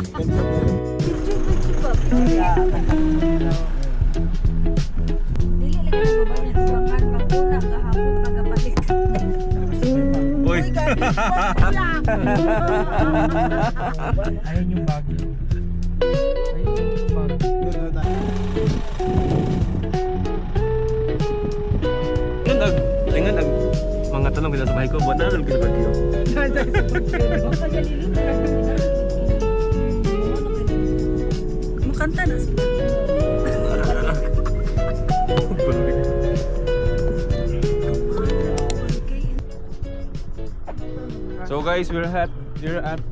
Picture, picture ba? Picture. Dili lagi na ba niya sa paguna gahapon pagapalit. Uy. Ayun yung bag. Ayun yung bag. Ingan ag ingan ag mga tanong kita sa bahay ko, buat na lang kita sa Baguio. Mukanta na sila. So guys, we're at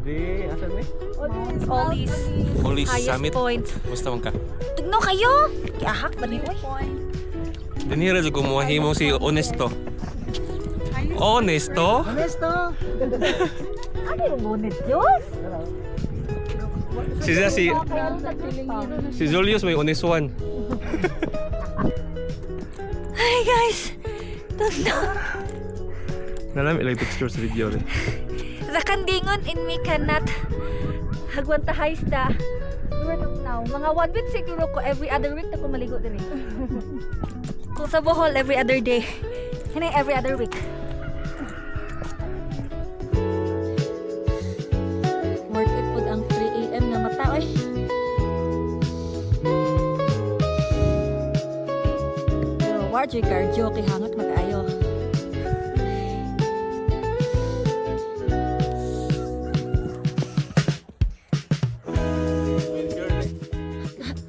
the asan ni? Olis. Olis Highest Summit. point. Musta man ka? Tugno kayo! Kiahak ba ni oy? Dinhira jud kumuha himo si Honesto. Honesto? Honesto! Ano yung bonnet Diyos? Si si si Julius may honest one. Hi guys! Tugno. Nalam ilay picture sa video rin. The kandingon in me cannot hagwantahay the word of now. Mga one week siguro ko, every other week na ko maligo diri. Kung sa Bohol, every other day. Hindi, every other week. Worth it po ang 3 a.m. nga mata, oy. Pero war jud cardio kay hangat magaayo.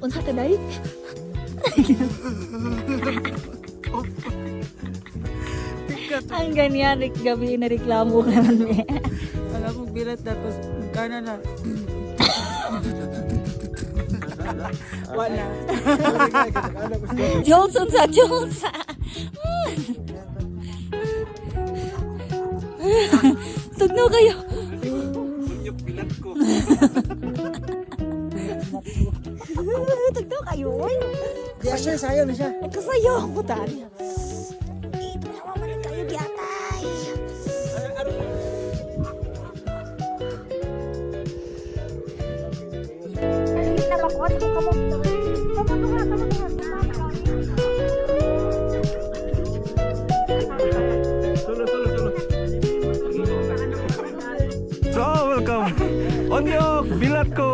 Unsa ka dai? Ang ganyan, gabi na reklamo ka na ni. Alam mo, bilat tapos magkano na. Wala. Johnson sa Johnson. Tugno kayo. Sunyok bilat ko. Tugno kayo. Oy. Di siya, sayo na siya. Kasayo ang butan. Ito na man kayo giatay. Dili na makuha sa kamo. Kamo duha, kamo duha. Solo, solo, solo. So, welcome. Onyok, bilat ko.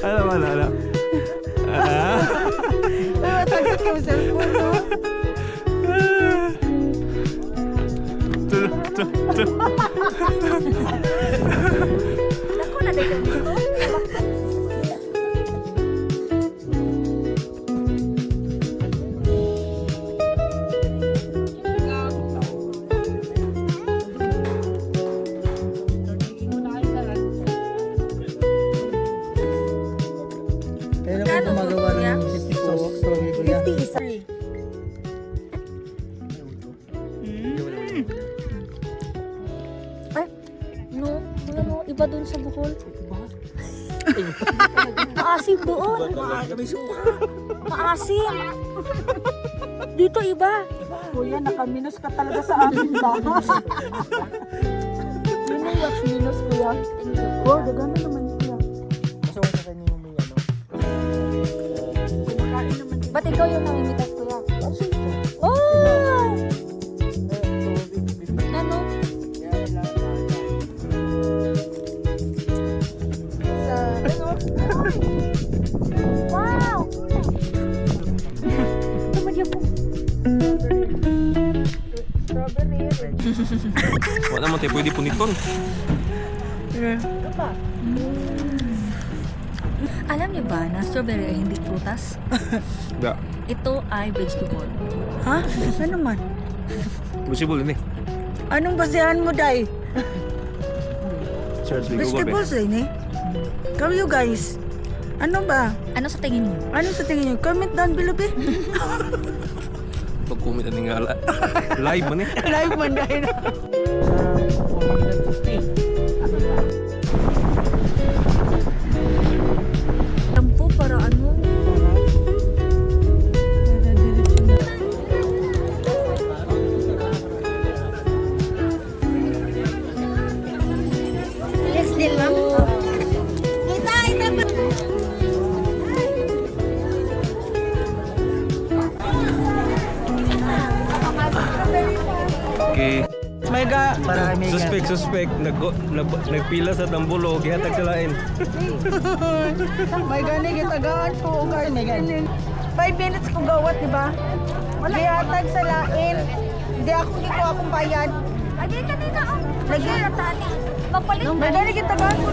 Ano, ano, ano. Ah. Ay, matagak yung cellphone, no? Tulo, tulo, tulo. Dako na dito gusto. Kaya na po gumagawa ng sauce strawberry kuya. 50 isa. Ay, no, ano, iba dun sa Bohol. Maasim doon. Maasim. Dito iba. Kuya, nakaminos ka talaga sa amin ba? Yun yung wax minus, kuya. Thank you. Oh, dagano naman kuya. Gusto ko sa kanya yung may ano. Kumakain naman din. Ba't ikaw yung namimitas, kuya? Oh! Ano? Sa, ano? Wow! Tumadya po. Strawberry. Wala mo tayo pwede puniton. Alam niyo ba na strawberry ay hindi prutas? Da. Ito ay vegetable. Ha? Ano man? Possible din eh. Anong basehan mo, Day? Search ni Google. Vegetables din eh. Kayo guys, ano ba? Ano sa tingin niyo? Ano sa tingin niyo? Comment down below, be. Pag-comment ang nga live man eh. Live man dahil. Sa 450. Tampo para ano? Yes, din ma'am. Okay. May ga Para kay Megan. Suspect, suspect. Nagpila sa tambulo, gihatag sa lain. May gani gitagaan ko guys. Megan. 5 minutes ko gawat, di ba? Gihatag sa lain. Hindi ako gikuha akong bayad. Agi kanina oh. Lagi. Lagi. Magpalit. May gani gitagaan ko.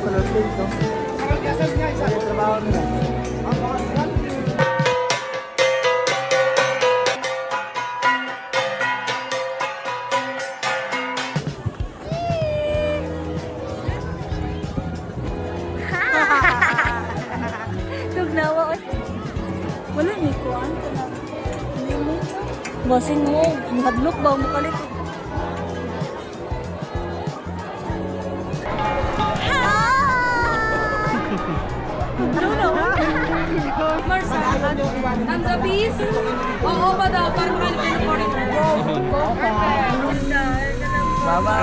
Color pink to. Trabaho nila. Tugnawa oy. Wala ni kuan ka Basin mo, hadlok ba mo kalit? Ang gabis? Oo ba daw? Para makalipin ng foreigner. Mama.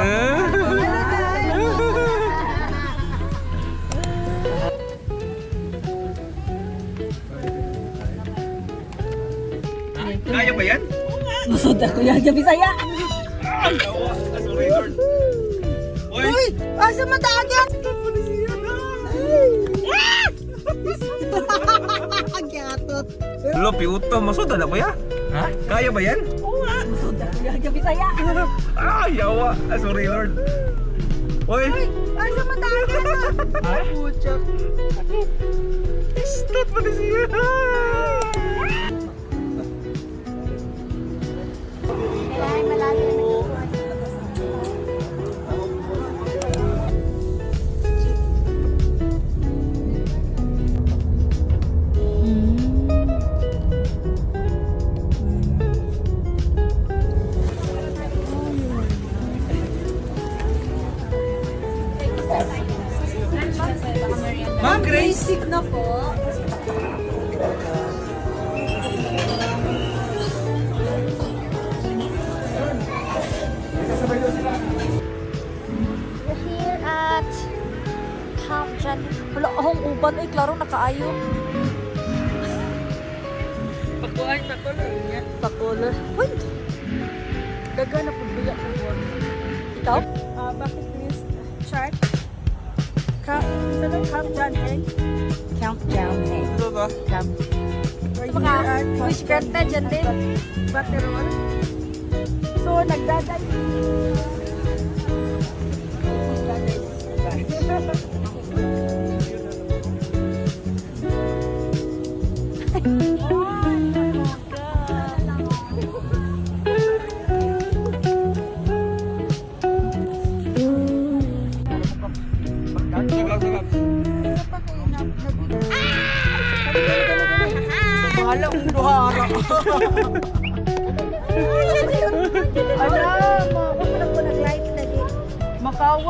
Kaya ba yan? Busod ako yan, gabi saya. Ay, awa. Sorry, Lord. Uy! Uy! Asa mataan yan? Giatot. Lo, piuto. Masuda na kuya? Ha? Kaya ba yan? Busod ako yan, gabi saya. Ay, awa. Sorry, Lord. Uy! Asa mataan yan? Puchak. Istot pa ni siya. Ma'am Grace! Basic na po. We're here at Camp Jan. Wala akong uban. Uy, klaro nakaayo. Pakuan sa color niya. Pakulo. Uy, Daga na pud biya ko. ikaw? Bucket list chart. Camp, sa Camp John Hay. Camp Down Hay. Ano ba? Camp. We're Baka here at Camp wish granted dyan din. Baterol. So, nagdaday. Bahala kong duhara. Ala, Wala ko nag-light lagi. makawa.